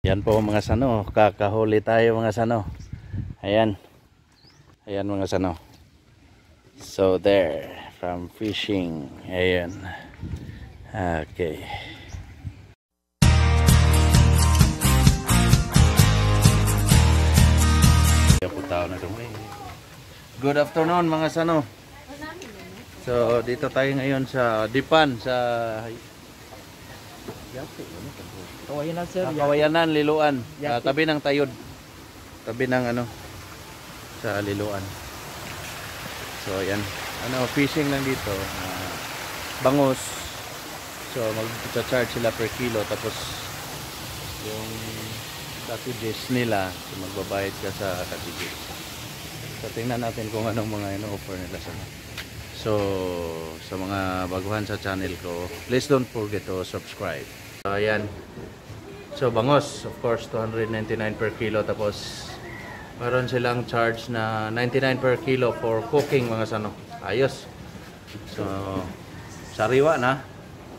Yan po mga sano, kakahuli tayo mga sano. Ayan. Ayan mga sano. So there, from fishing. Ayan. Okay. Good afternoon mga sano. So dito tayo ngayon sa Dipan sa Kawayanan sir. Kawayanan, Liloan. Tabi ng Tayod. Tabi ng ano sa Liloan. So ayan. Fishing lang dito. Bangus. So mag-charge sila per kilo, tapos yung cartridges nila, so magbabayad ka sa cartridges. So tingnan natin kung anong mga offer nila sa. So sa mga baguhan sa channel ko, please don't forget to subscribe. So ayan. So bangus, of course 299 per kilo, tapos meron silang charge na 99 per kilo for cooking mga sano. Ayos. So sariwa na,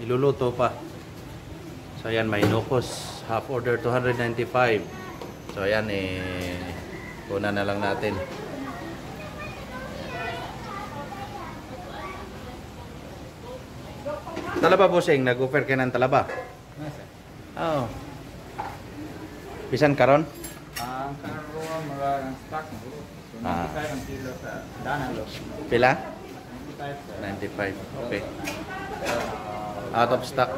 iluluto pa. So ayan, may nukos, half order 295. So ayan, kuna na lang natin. Talaba bossing, nag-offer ka ng talaba? Oo. Bisan karon? Ang karon mga stock mo. So 95 ang kilo sa Danalo. Pila? 95. 95. Okay. Out of stock.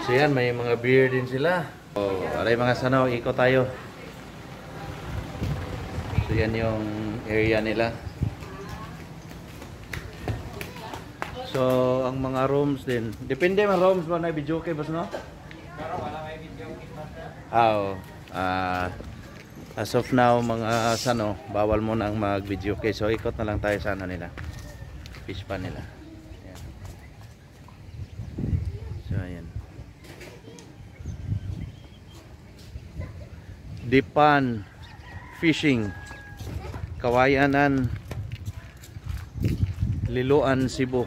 So yan, may mga beer din sila. So, aray mga sanaw, ikot tayo. So yan yung area nila. So ang mga rooms din, depende mga rooms ba na video kay bas no? Pero wala may video As of now mga sano, bawal mo nang mag-video kay. So ikot na lang tayo sa ano nila. Fish pan nila. Ayan. So ayan. Dipan Fishing, Kawayanan, Liloan, Cebu.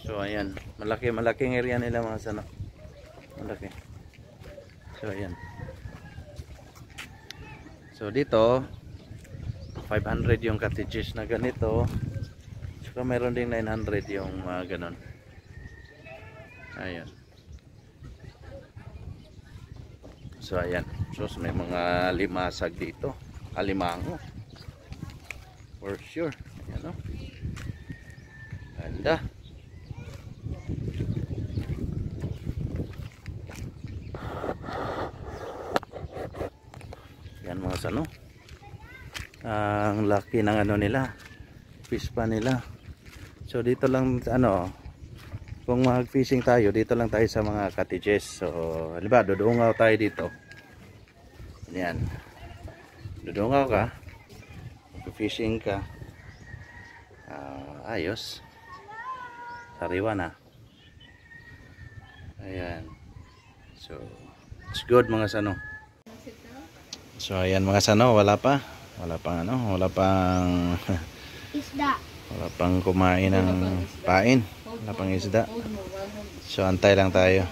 So ayan, malaking area nila mga sano. Malaki. So ayan. So dito 500 yung cottages na ganito. So meron ding 900 yung ganon. Ayan. So ayan. So may mga limasag dito. Alimango. For sure. Ayan o. Ganda. Yan mga sano. Ang laki ng ano nila, fish pa nila. So dito lang kung mag-fishing tayo, dito lang tayo sa mga cottages. So halimbawa dudungaw tayo dito. Yan. Dudungaw ka, mag-fishing ka. Ayos. Sariwa na. Ayan. So it's good mga sano. So ayan mga sano, wala pang isda. Wala pang kumain ng pain, wala pang isda. So antay lang tayo.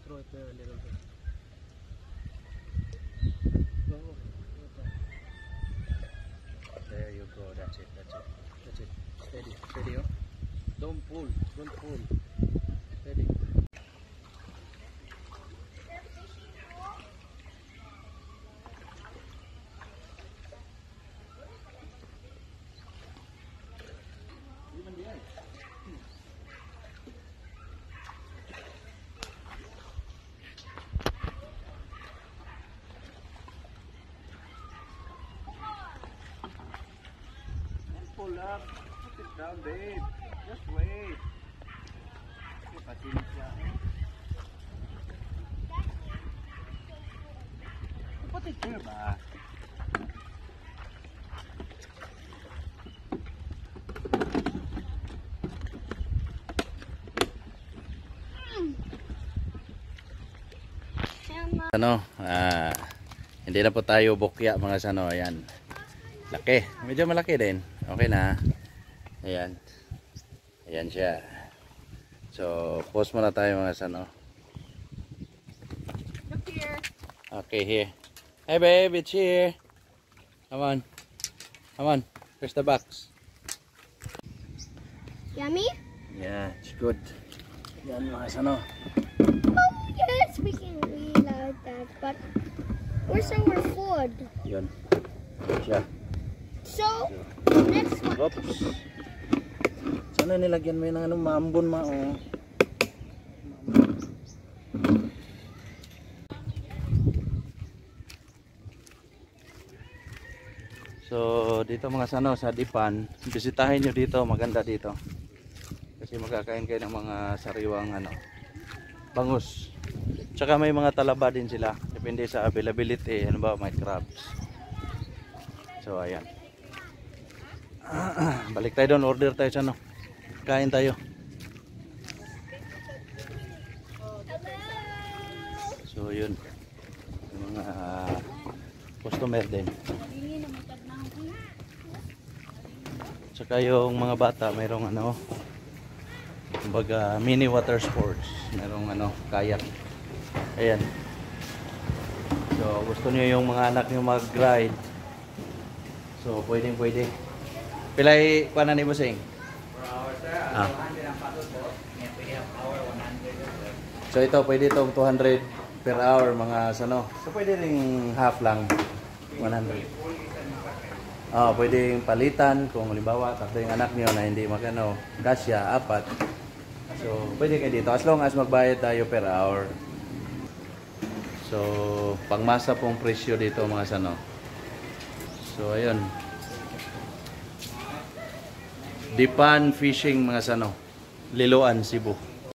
Throw it there a little bit. There you go, that's it. Steady. Oh. Don't pull. Steady. love. Put it down, babe. Just wait. Okay, pasensya. Put it here ba? Ano, hindi na po tayo bukya mga sano. Ayan, laki, medyo malaki din. Okay na. Ayan, ayan siya. So pause muna tayo mga sano. Look here. Okay, here. Hey babe, it's here. Come on, come on. Where's the box? Yummy? Yeah, it's good. Yan mga sano. Oh, yes, we can eat like that. But where's our food? Yun. Yan siya. So, next one. Oops. Sana nilagyan mo yun ng ano, maambon ma, oh. So, dito mga sano, sa Dipan, bisitahin nyo dito, maganda dito. Kasi magkakain kayo ng mga sariwang ano, bangus. Tsaka may mga talaba din sila. Depende sa availability, ano ba, may crabs. So, ayan. Balik tayo doon, order tayo sa ano. Kain tayo. So yun, yung mga customer din. Tsaka yung mga bata, mayroong ano, kumbaga mini water sports. Mayroong ano, kayak. Ayan. So gusto niyo yung mga anak niyo mag-ride. So pwedeng pwede. Pilay kuha na ni Busing. Ah. So ito pwede itong 200 per hour mga sano. So pwede ring half lang 100. Pwedeng palitan kung halimbawa tatlo yung anak niyo na hindi magano kasya, apat. So pwede kayo dito as long as magbayad tayo per hour. So pangmasa pong presyo dito mga sano. So ayun. Dipan Fishing mga sano. Liloan, Cebu.